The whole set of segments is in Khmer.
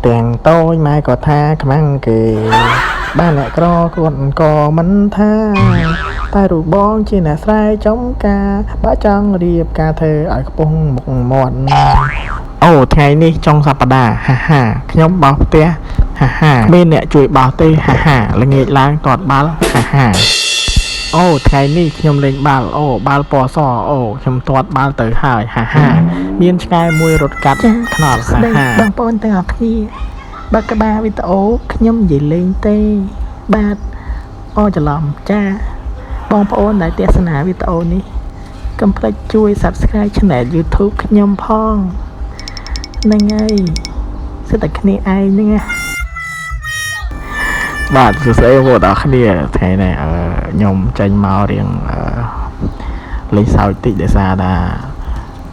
ទាំងតូចម៉ែក៏ថាខ្មាំងគេ បានអ្នកក្រគាត់ក៏មិនថា តែរូបបងជាអ្នកស្រែចំការបើចង់រៀបការធ្វើឲ្យខ្ពស់មុខមាត់អូថ្ងៃនេះចុងសប្តាហ៍ហាហាខ្ញុំបោសផ្ទះហាហាគ្មានអ្នកជួយបោសទេហាហាល្ងាចឡើងទាត់បាល់ហាហាអូថ្ងៃនេះខ្ញុំលេងបាល់អូបាល់ពណ៌សអូខ្ញុំទាត់បាល់ទៅហើយហាហាមានឆ្កែមួយរត់កាត់ ចា ថ្នល់ ស្ដី ហាហា បងប្អូនទាំងអស់គ្នាបើក្បាលវីដេអូខ្ញុំនិយាយលេងទេ បាទអូច្រឡំចាបងប្អូនដែលទស្សនាវីដេអូនេះកុំភ្លេចជួយ Subscribe Channel YouTube ខ្ញុំផងហ្នឹងហើយសិតតែគ្នាឯងហ្នឹងណា បាទសួស្តីបងប្អូនទាំងអស់គ្នាថ្ងៃនេះខ្ញុំចេញមករៀងលេងសើចតិចដោយសារថា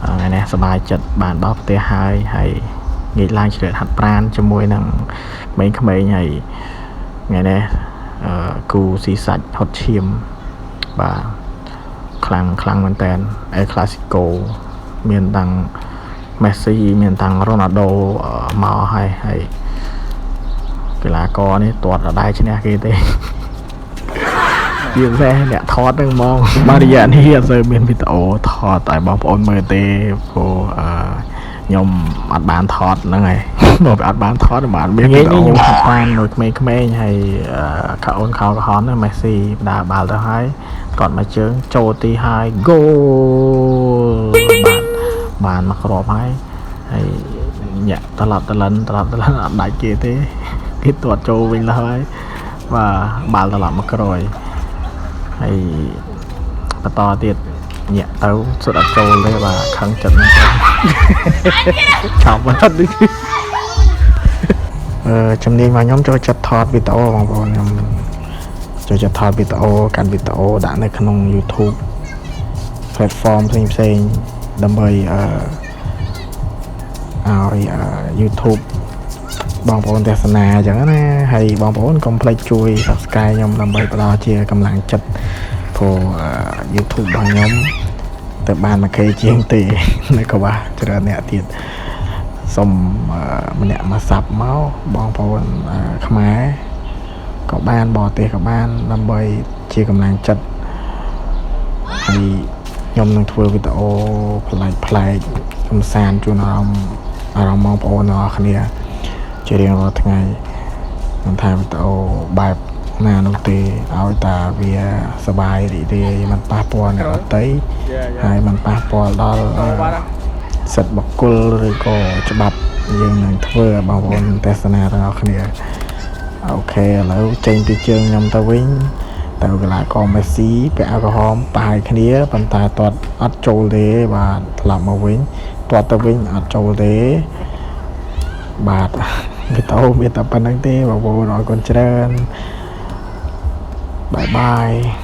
ថ្ងៃនេះសប្បាយចិត្តបានដល់ផ្ទះហើយហើយងាកឡើងជ្រៀតហាត់ប្រានជាមួយនឹងក្មេងៗហើយថ្ងៃនេះគូស៊ីសាច់ហត់ឈាមបាទខ្លាំងខ្លាំងមែនតើអេក្លាស៊ីកូមានតាំងមេស៊ីមានតាំងរ៉ូណាល់ដូមកហើយហើយកីឡាករនេះទាត់ដដែលឈ្នះគេទេ ជាពិសេសអ្នកថតហ្នឹងហ្មងបាទរយៈនេះអត់សូវមានវីដេអូថតឲ្យបងប្អូនមើលទេព្រោះអឺខ្ញុំអត់បានថតហ្នឹងហើយ មកអត់បានថតមិនបានមានវីដេអូខ្ញុំហាត់បាននៅក្មេងៗហើយខោអូនខោក្រហមហ្នឹងមេស៊ីដើរបាល់ទៅហើយគាត់មកជើងចូលទីហើយហ្គោលបាទបានមកគ្រាប់ហើយហើយញាក់ត្រឡប់ត្រលិនត្រឡប់ត្រលិនអត់ដាច់គេទេគេទាត់ចូលវិញឡើយបាទបាល់ត្រឡប់មកក្រោយ ហើយបន្តទៀតញាក់ទៅសុទ្ធអត់ចូលទេបាទខឹងចិត្តមែនទេឆប់អត់ដូចជំនាញរបស់ខ្ញុំចូលចិត្តថតវីដេអូបងប្អូនខ្ញុំចូលចិត្តថតវីដេអូកាន់វីដេអូដាក់នៅក្នុង YouTube platform ផ្សេងផ្សេងៗដើម្បីឲ្យYouTube បងប្អូនទស្សនាអញ្ចឹងណាហើយបងប្អូនកុំភ្លេចជួយ Subscribe ខ្ញុំដើម្បីផ្ដល់ជាកម្លាំងចិត្តព្រោះYouTube របស់ខ្ញុំទៅបាន 1K ជាងទេនៅក៏បាទច្រើនអ្នកទៀតសូមម្នាក់មក sub មកបងប្អូនខ្មែរក៏បានបរទេសក៏បានដើម្បីជាកម្លាំងចិត្តហើយខ្ញុំនឹងធ្វើវីដេអូប្លែកប្លែកកំសាន្តជូនអារម្មណ៍បងប្អូនទាំងអស់គ្នា ជារៀងរាល់ថ្ងៃមិនថាវីដេអូបែបណានោះទេឲ្យតាវាសប្បាយរីករាយមិនប៉ះពាល់អ្នកដទៃហើយមិនប៉ះពាល់ដល់សិទ្ធិបុគ្គលឬក៏ច្បាប់យើងនឹងធ្វើឲ្យបងប្អូនទស្សនាទាំងអស់គ្នាOK ឥឡូវចេញពីជើងខ្ញុំទៅវិញទៅកីឡាករមេស៊ីពាក់អាវក្រហមប៉ាយគ្នាប៉ុន្តែទាត់អត់ចូលទេបាទត្រឡប់មកវិញទាត់ទៅវិញអត់ចូលទេបាទវីដេអូមានតែប៉ុណ្្នឹងទេបងប្អូនអរគុណច្រើន bye bye.